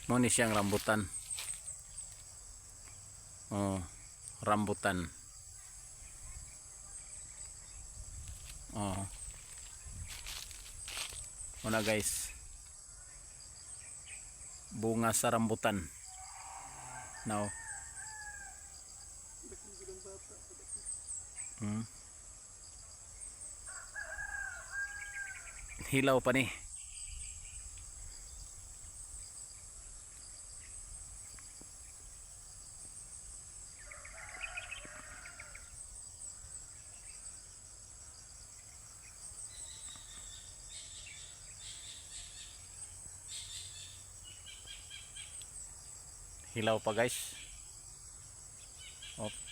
Mao ni siyang rambutan. Oh, rambutan. Oh. Muna, guys. Bunga sa rambutan. Now. Hilaw pa ni. Hilaw pa, guys. Oh.